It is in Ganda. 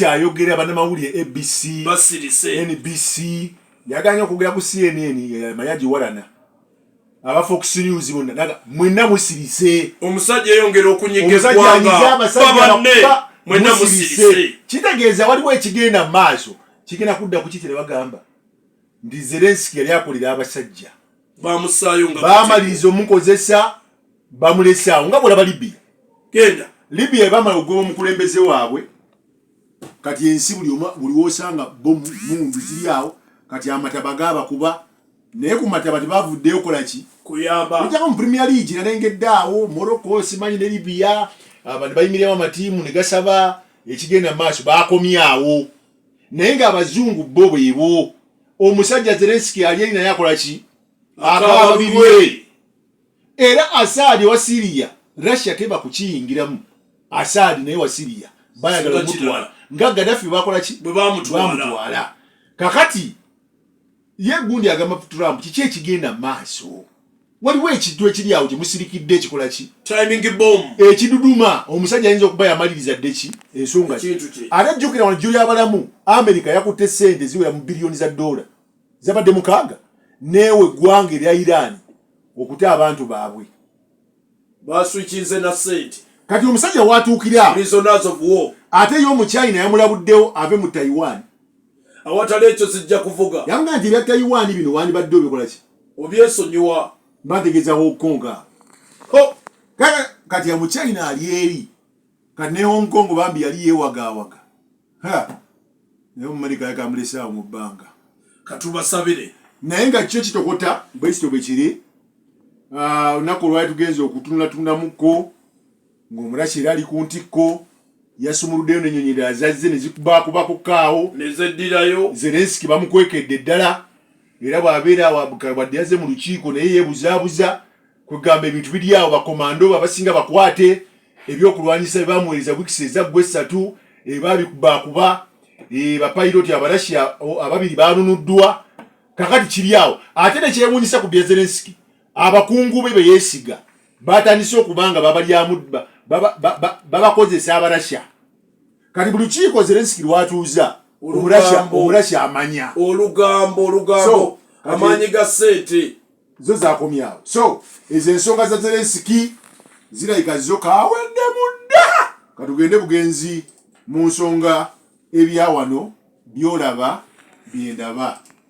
Takyayogera. Bannamawulire ABC, Basirise. NBC yaganye okwogera ku CNN, mayagiwalana aba Fox News bonna naga mwenna musirise. Omusajja eyongera okunyiga Omusajja eggwanga. anyize abasajja. Babanne Bakuba, mwenna musirise. musirise. Kitegeeza waliwo ekigenda mu maaso, kigenda kudda ku kitere. Bagamba nti Zelenski yali akolera abasajja. Bamusaayo nga Bamaliriza omukozesa, bamulesaawo nga bwolaba Libya. Genda. Libya bamala okugoba omukulembeze waabwe, kati ensi buli buli wosanga bo mundu ziri awo. Kati amataba gaabakuba, naye ku mataba tebavuddeyo kola ki? Kuyamba. Ojjako mu Premier League nalengedde awo Morocco, simanyi ne Libya, abantu bayimiriramu amatiimu ne gasaba. Ekigenda mu maaso bakomyawo, naye ng'abazungu bo bwebo. Omusajja Zelenski ali eri naye akola ki? Akaaba bibye. Era Asaadi wa Siriya, Russia teba kukiyingiramu. Asaadi naye wa Siriya bayagala Singa omutwala nga Gaddafi bakola ki? Bwe bamutwala. Bamutwala. Kakati ye gundi agamba Trump, kiki ekigenda mu maaso? Waliwo ekintu ekiri awo kyemusirikidde, ekikola ki? Timing bomb. Ekiduduma. Omusajja ayinza okuba yamaliriza dde ki ensonga ki. Ekintu kye. Ate jjukira wano jjo lyabalamu, Amerika yakutte sente ziwera mu biliyoni za dola, zabadde 6, neewe eggwanga erya Iran okuta abantu baabwe. Baswikinze na sente. Kati omusajja watuukira awo, Prisoners of war. Ate ye Omuchina yamulabuddewo ave mu Taiwan. Awatali ekyo zijja kuvuga. Yamugamba nti ebya Taiwan bino wandibadde obikola ki? Obyesonyiwa. Mba ntegeeza Hong Kong awo. Ho! Kati Omuchina ali eri, kati ne Hong Kong bambi yali yeewagaawaga. Ha! Naye Omumerika yakamulese awo mu bbanga. Katubasabire. Naye nga kyo kitokota bwe kityo bwe kiri. Ah, olunaku olwali tugenze okutunulatunulamuko ng'Omurasha era ali ku ntikko, yasumuluddeyo n'ennyonyi endala zazze ne zikubaakubako kaawo. Nezeddirayo. Zelenski bamukwekedde ddala, era bw'abeera wadde yazze mu lukiiko naye yeebuzaabuza. Kwegamba ebintu biri awo, bakomando abasinga bakwate ebyokulwanyisa bye bamuweereza wiikisi ezaggwa 3, babikubakuba. Bapayiroti Abarasha ababiri banunuddwa. Kakati kiri awo. Ate nekyewuunyisa ku bya Zelenski, abakungu be beyeesiga batandise okuba nga babalyamu, babakozesa Abarasha. Kati buli lukiiko Zelenski lwatuuza, Omurasha Olugambo. Omurasha amanya. Olugambo, olugambo. So, Amaanyi ga sente. Zo zakomyawo. So ezo ensonga za Zelenski zirabika zo kawedde mudda. Katugende bugenzi mu nsonga ebyawano byolaba byendaba.